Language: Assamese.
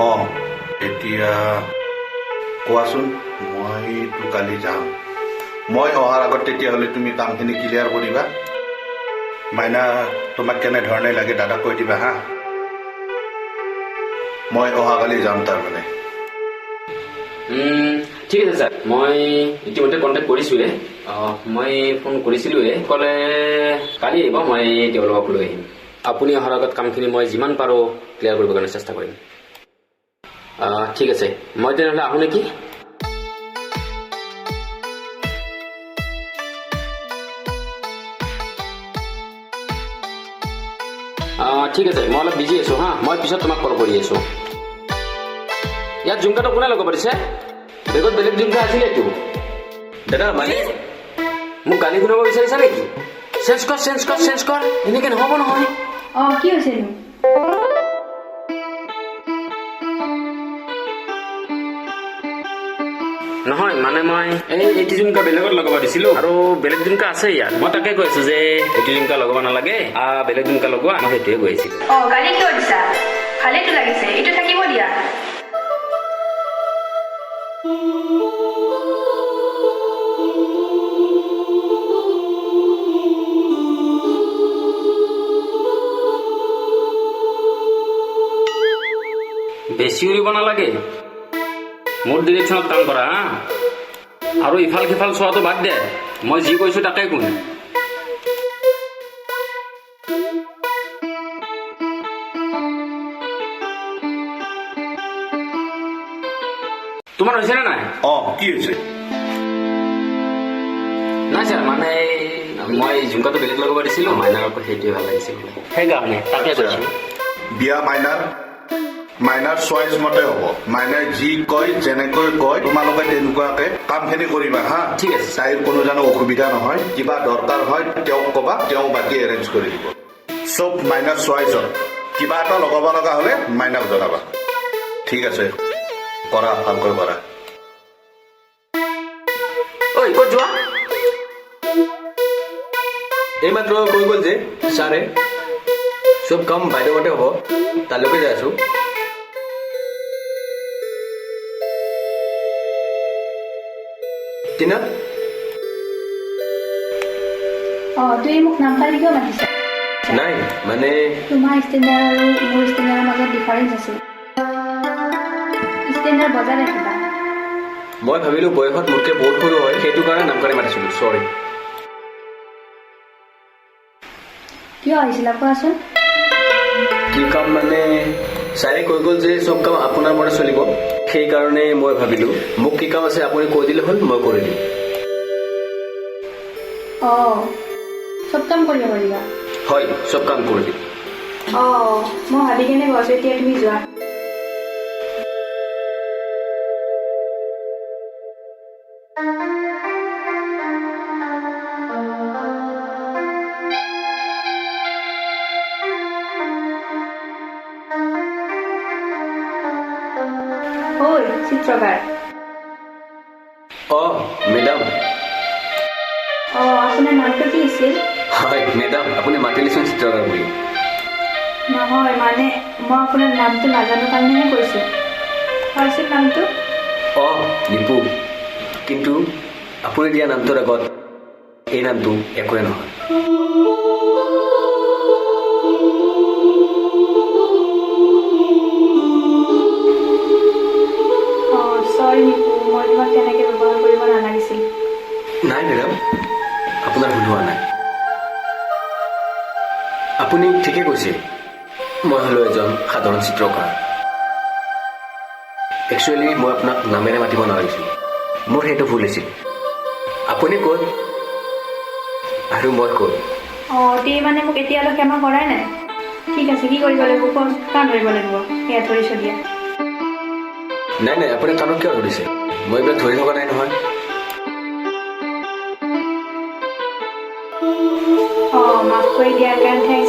অঁ, এতিয়া কোৱাচোন। মইতো কালি যাম। মই অহাৰ আগত তেতিয়াহ'লে তুমি কামখিনি ক্লিয়াৰ কৰিবা। মাইনা, তোমাক কেনেধৰণে লাগে দাদাক কৈ দিবা। হা, মই অহাকালি যাম তাৰমানে। ঠিক আছে ছাৰ, মই ইতিমধ্যে কণ্টেক্ট কৰিছোঁৱে। মই ফোন কৰিছিলোঁৱে, ক'লে কালি আহিব, মই তেওঁলোকক লৈ আহিম। আপুনি অহাৰ আগত কামখিনি মই যিমান পাৰোঁ ক্লিয়াৰ কৰিবৰ কাৰণে চেষ্টা কৰিম। ঠিক আছে, মই তেনেহ'লে আহোঁ নেকি? ঠিক আছে, মই অলপ বিজি আছোঁ। হা, মই পিছত তোমাক কল কৰি আছোঁ। ইয়াত জুমকাটো কোনে লগাব দিছে? বেগত বেলেগ জুমকা আছিলেতো। দাদা, মানে মোক গালি শুনাব বিচাৰিছা নেকি? চেঞ্জ কৰ, চেঞ্জ কৰ, চেঞ্জ কৰ। এনেকে নহ'ব নহয়। অঁ, কি হৈছেনো? নহয়, মানে মই এইটো জুমকা বেলেগত লগাব দিছিলো আৰু বেলেগ জুমকা আছে ইয়াত। মই তাকে কৈ আছো যে এইটো জুমকা লগাব নালাগে, বেলেগ জুমকা লগোৱা। মই সেইটোৱে কৈ আছিলো। অঁ, গালি কিয় দিছা? ভালেইতো লাগিছে, এইটো থাকিব দিয়া। বেছি উৰিব নালাগে, মোৰ ডিৰেকশ্যনত কাম কৰা। হা, আৰু ইফাল সিফাল চোৱাটো বাদ দে। মই যি কৈছো তাকে কোন। তোমাৰ হৈছে নে নাই? অঁ, কি হৈছে? নাই ছাৰ, মানে মই ঝুমকাটো বেলেগ লগাব দিছিলো, মাইনাৰ আকৌ সেইটোৱে ভাল লাগিছিল বোলে, সেইকাৰণে তাকে কৈছো। বিয়া মাইনাৰ মাইনাৰ চইচ মতে হ'ব। মাইনাই যি কয়, যেনেকৈ কয়, তোমালোকে তেনেকুৱাকে কামখিনি কৰিবা। হা? ঠিক আছে। তাইৰ কোনো জানো অসুবিধা নহয়। কিবা দৰকাৰ হয় তেওঁক ক'বা, তেওঁ বাকী এৰেঞ্জ কৰি দিব। চব মাইনাৰ চইচত। কিবা এটা লগাব লগা হ'লে মাইনাক জনাবা। ঠিক আছে, কৰা, ভালকৈ কৰা। ঐ, ক'ত যোৱা? এইমাত্ৰ কৈ গ'ল যে ছাৰে চব কাম বাইদেউ মতে হ'ব, তালৈকে যাই আছোঁ। টিনা। অঁ, তুমি মোক নাম কাঢ়ি কিয় মাতিছা? নাই, মানে তোমাৰ ষ্টেণ্ডাৰ্ড আৰু মোৰ ষ্টেণ্ডাৰ্ডৰ মাজত ডিফাৰেঞ্চ আছে। ষ্টেণ্ডাৰ্ড বজাই ৰাখিবা। মই ভাবিলোঁ বয়সত মোতকৈ বহুত সৰু হয়, সেইটো কাৰণে নাম কাঢ়ি মাতিছিলোঁ। চৰি। কিয় আহিছিলা কোৱাচোন? কি কাম মানে, ছাৰে কৈ গ'ল যে চব কাম আপোনাৰ মতে চলিব, সেইকাৰণে মই ভাবিলোঁ মোক কি কাম আছে আপুনি কৈ দিলে হ'ল, মই কৰি দিম। অঁ, চব কাম কৰিব পাৰিবা? হয়, চব কাম কৰি দিম। অঁ, মই ভাবি কেনে কৈছোঁ। এতিয়া তুমি যোৱা। ঐ চিত্ৰকাৰ। অঁ, মেডাম। অঁ, আপোনাৰ নামটো কি আছিল? হয় মেডাম, আপুনি মাতিলেচোন চিত্ৰকাৰ বুলি। নহয়, মানে মই আপোনাৰ নামটো নাজানো কাৰণেহে কৈছোঁ। কোৱাচোন নামটো। অঁ, নিপু। কিন্তু আপুনি দিয়া নামটোৰ আগত এই নামটো একোৱে নহয়। অঁ, চৰি নিপু, মই তোমাক তেনেকৈ ব্যৱহাৰ কৰিব নালাগিছিল। নাই মেডাম, আপোনাৰ ভুল হোৱা নাই। আপুনি ঠিকে কৈছে, মই হ'লো এজন সাধাৰণ চিত্ৰকাৰ। একচুৱেলি মই আপোনাক নামেৰে মাতিব নালাগিছিল, মোৰ সেইটো ভুল হৈছিল। আপুনি ক'ত আৰু মই ক'ত? অঁ, তুমি মানে মোক এতিয়ালৈ ক্ষমা কৰাই নাই? ঠিক আছে, কি কৰিব লাগিব কোৱা? কাণ ধৰিব লাগিব? সেয়া ধৰিছোঁ দিয়া। নাই নাই, আপুনি কাণত কিয় ধৰিছে? মই এইবিলাক ধৰি থকা নাই নহয়। অঁ, মাফ কৰি দিয়াৰ কাৰণে thank